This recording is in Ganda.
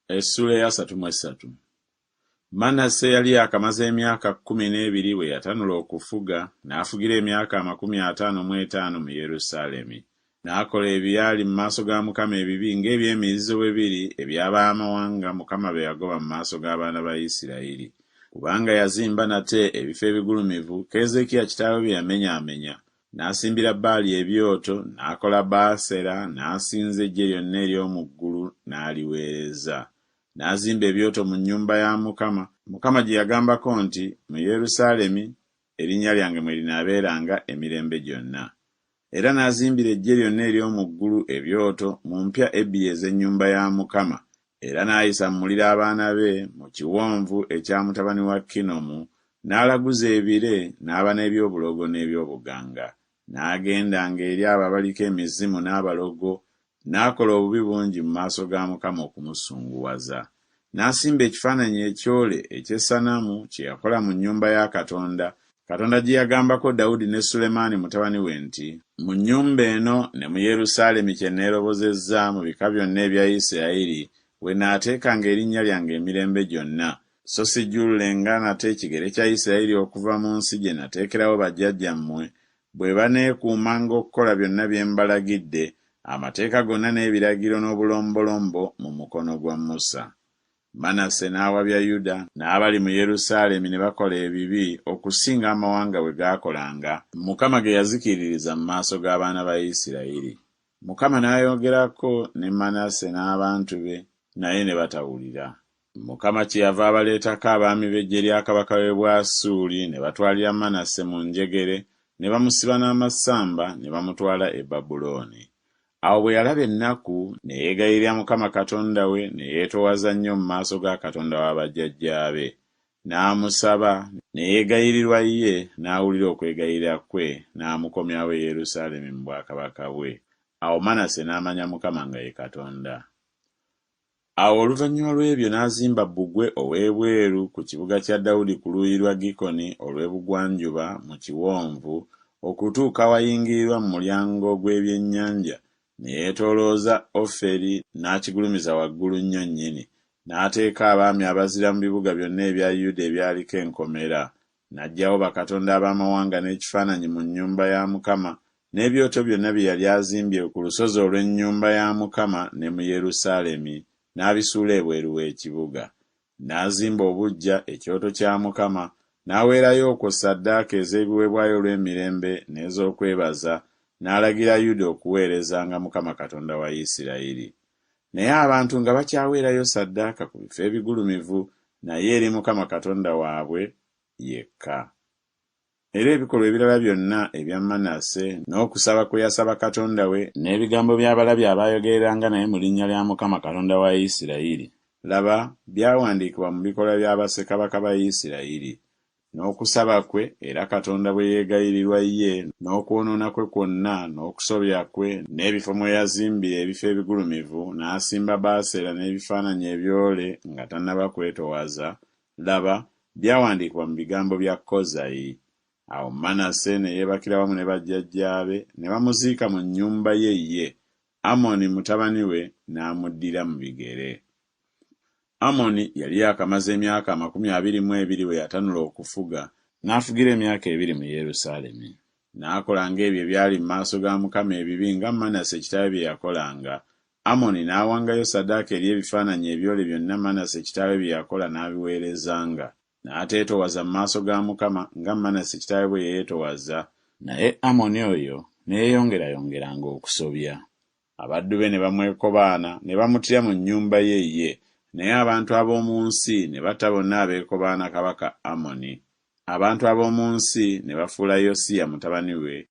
Essuula ey'asatu mu essatu. Manase yali yaakamaze emyaka 12 bwe yatanula okufuga, n'afugira emyaka 55 mu Yerusaalemi. N'akola ebyali mu maaso ga Mukama ebibi ng'eby'emizizo bwe biri eby'ab'amawanga Mukama be yagoba mu maaso g'abaana ba Isirayiri. Kubanga yazimba nate ebifo ebigulumivu Keezeekiya kitaawe bye yamenyaamenya, n'asimbira Baali ebyoto, n'akola Baasera, n'asinza eggye lyonna ery'omu ggulu, n'aliweereza. N'azimba ebyoto mu nnyumba ya Mukama, Mukama gye yagambako nti, Mu Yerusaalemi erinnya lyange mwe linaabeeranga emirembe gyonna. Era n'azimbira eggye lyonna ery'omu ggulu ebyoto mu mpya ebbiri ez'ennyumba ya Mukama, era n'ayisa mu muliro abaana be mu kiwonvu ekya mutabani wa Kinomu, n'alaguza ebire, n'aba n'eby'obulogo n'eby'obuganga. N'agendanga eri abo abaliko emizimu n'abalogo, n'akola obubi bungi mu maaso ga Mukama okumusunguwaza. N'asimba ekifaananyi ekyole eky'essanamu kye yakola mu nnyumba ya Katonda, Katonda gye yagambako Dawudi ne Sulemaani mutabani we nti, Mu nnyumba eno ne mu Yerusaalemi kye neerobozezza mu bika byonna ebya Isirayiri, we naateekanga erinnya lyange emirembe gyonna, so sijjululenga nate kigere kya Isirayiri okuva mu nsi gye nateekerawo bajjajjammwe, bwe baneekuumanga okukola byonna bye mbalagidde, amateeka gonna n'ebiragiro n'obulombolombo mu mukono gwa Musa. Manase n'awabya Yuda n'abali mu Yerusaalemi ne bakola ebibi okusinga amawanga bwe gaakolanga, Mukama ge yazikiririza mu maaso g'abaana ba Isirayiri. Mukama n'ayogerako ne Manase n'abantu be, naye ne batawulira. Mukama kyeyava abaleetako abaami b'eggye lya kabaka w'e Bwasuuli ne batwalira Manase mu njegere ne bamusiba n'amasamba ne bamutwala e Babulooni. Awo bwe yalaba ennaku, ne yeegayirira Mukama Katonda we ne yeetoowaza nnyo mu maaso ga Katonda wa bajjajjaabe. N'amusaba, ne yeegayirirwa ye, n'awulira okwegayirira kwe, n'amukomyawo e Yerusaalemi mu bwakabaka bwe. Awo Manase n'amanya Mukama nga ye Katonda. Awo oluvannyuma lw'ebyo n'azimba bbugwe ow'ebweru ku kibuga kya Dawudi ku luuyi lwa Gikoni olw'ebugwanjuba mu kiwonvu okutuuka awayingirirwa mu Mulyango gw'Ebyennyanja, ne yeetoolooza Oferi n'akigulumiza waggulu nnyo nnyini, n'ateeka abaami abazira mu bibuga byonna ebya Yuda ebyaliko enkomera, N'aggyawo bakatonda ab'amawanga n'ekifaananyi mu nnyumba ya Mukama, n'ebyoto byonna bye yali azimbye ku lusozi olw'ennyumba ya Mukama ne mu Yerusaalemi, n'abisuula ebweru w'ekibuga. N'azimba obuggya ekyoto kya Mukama, n'aweerayo okwo ssaddaaka ez'ebiweebwayo olw'emirembe n'ez'okwebaza, n'alagira Yuda okuweerezanga Mukama Katonda wa Isirayiri. Naye abantu nga bakyaweerayo ssaddaaka ku bifo ebigulumivu, naye eri Mukama Katonda waabwe yekka. Era ebikolwa ebirala byonna ebya Manase, n'okusaba kwe yasaba Katonda we, n'ebigambo by'abalabi abaayogereranga naye mu linnya lya Mukama Katonda wa Isirayiri, laba, byawandiikibwa mu bikolwa bya bassekabaka ba Isirayiri. N'okusaba kwe, era Katonda bwe yeegayirirwa ye, n'okwonoona kwe kwonna, n'okusobya kwe, n'ebifo mwe yazimbira ebifo ebigulumivu, n'asimba Baasera n'ebifaananyi ebyole nga tannaba kwetowaza, laba, byawandiikibwa mu bigambo bya Kozayi. Awo Manase ne yeebakira wamu ne bajjajjaabe, ne bamuziika mu nnyumba ye ye, Amoni mutabani we n'amuddira mu bigere. Amoni yali yaakamaze emyaka 22 bwe yatanula okufuga, n'afugira emyaka ebiri mu Yerusaalemi. N'akolanga ebyo ebyali mu maaso ga Mukama ebibi nga Manase kitaawe bye yakolanga. Amoni n'awangayo ssaddaaka eri ebifaananyi ebyole byonna Manase kitaawe bye yakola n'abiweerezanga. N'ateetoowaza mu maaso ga Mukama nga Manase kitaawe bwe yeetowaza. Naye Amoni oyo ne yeeyongerayongeranga okusobya. Abaddu be ne bamwekobaana, ne bamuttira mu nnyumba ye ye, naye abantu ab'omu nsi ne batta bonna abeekobaana kabaka Amoni. Abantu ab'omu nsi ne bafuula Yosiya mutabani we.